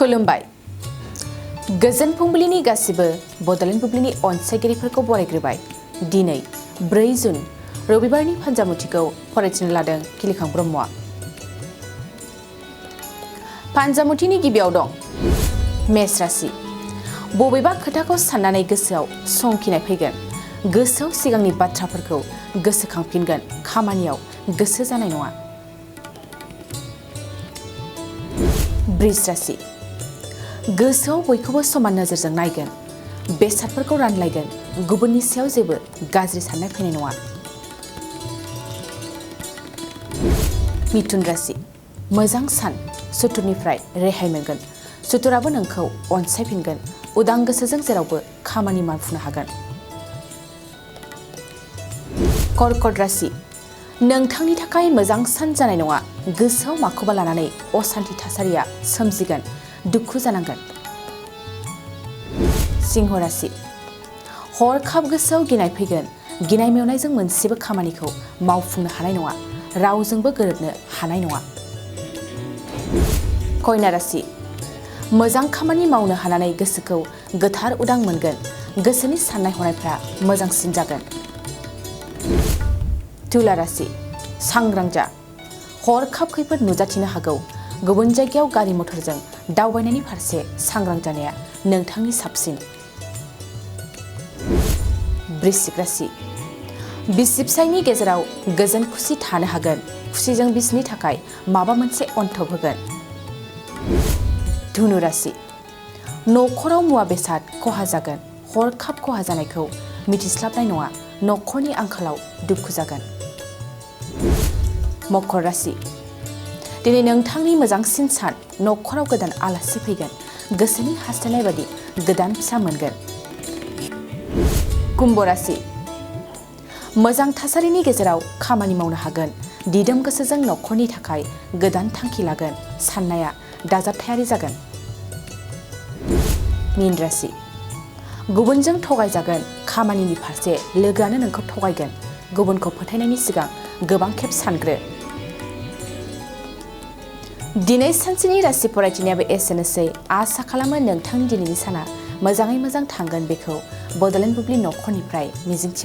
खुलुमबाय गोजोन फुंबिलिनि गासिबो बड'लेण्ड बुब्लिनि अनसायगिरिफोरखौ बरायग्रोबाय। दिनै 4 जुन रबिबारनि फान्जामुथिखौ फरायथिनो लादों खिलिखां ब्रह्मआ। फान्जामुथिनि गिबियाव दं मेष राशि। बबेबा खोथाखौ साननानै गोसोआव संखिनाय फैगोन। गोसोआव सिगांनि बाथ्राफोरखौ गोसोखांफिनगोन। खामानियाव गोसो जानाय नङा। वृष राशि। गोसोआव बयखौबो समान नोजोरजों नायगोन। बेसादफोरखौ रानलायगोन। गुबुननि सायाव जेबो गाज्रि साननाय फैनाय नङा। मिथुन राशि। मोजां सान। सुथुरनिफ्राय रेहाय मोनगोन। सुथुराबो नोंखौ अनसायफिनगोन। उदां गोसोजों जेरावबो खामानि मावफुंनो हागोन। कर्कट राशि। नोंथांनि थाखाय मोजां सान जानाय नङा। गोसोआव माखौबा लानानै असान्थि थासारिया सोमजिगोन। दुखु जानांगोन। सिंह राशि। हरखाब गोसोआव गिनाय फैगोन। गिनाय मेवनायजों मोनसेबो खामानिखौ मावफुंनो हानाय नङा। रावजोंबो गोरोबनो हानाय नङा। कन्या राशि। मोजां खामानि मावनो हानानै गोसोखौ गोथार उदां मोनगोन। गोसोनि साननाय हनायफ्रा मोजांसिन जागोन। तुला राशि। सांग्रां जा। हरखाब खैफोद नुजाथिनो हागौ। गुबुन जायगायाव गारि मटरजों दावबायनायनि फारसे सांग्रां जानाया नोंथांनि साबसिन। वृश्चिक राशि। बिसि फिसायनि गेजेराव गोजोन खुसि थानो हागोन। खुसिजों बिसिनि थाखाय माबा मोनसे अनथोब होगोन। धनु राशि। न'खराव मुवा बेसाद खहा जागोन। हरखाब खहा जानायखौ मिथिस्लाबनाय नङा। न'खरनि आंखालाव दुखु जागोन। मकर राशि। दिनै नोंथांनि मोजांसिन सान। न'खराव गोदान आलासि फैगोन। गोसोनि हास्थायनाय बादि गोदान फिसा मोनगोन। कुम्भ राशि। मोजां थासारिनि गेजेराव खामानि मावनो हागोन। दिदोम गोसोजों न'खरनि थाखाय गोदान थांखि लागोन। साननाया दाजाबथायारि जागोन। मीन राशि। गुबुनजों थगायजागोन। खामानिनि फारसे लोगोआनो नोंखौ थगायगोन। गुबुनखौ फोथायनायनि सिगां गोबां खेब सानग्रो। दिनै सानसेनि राशि फरायथिनायाबो एसेनोसै। आसा खालामो नोंथांनि दिनैनि साना मोजाङै मोजां थांगोन। बेखौ बड'लेण्ड बुब्लि न'खरनिफ्राय मिजिंथिबाय।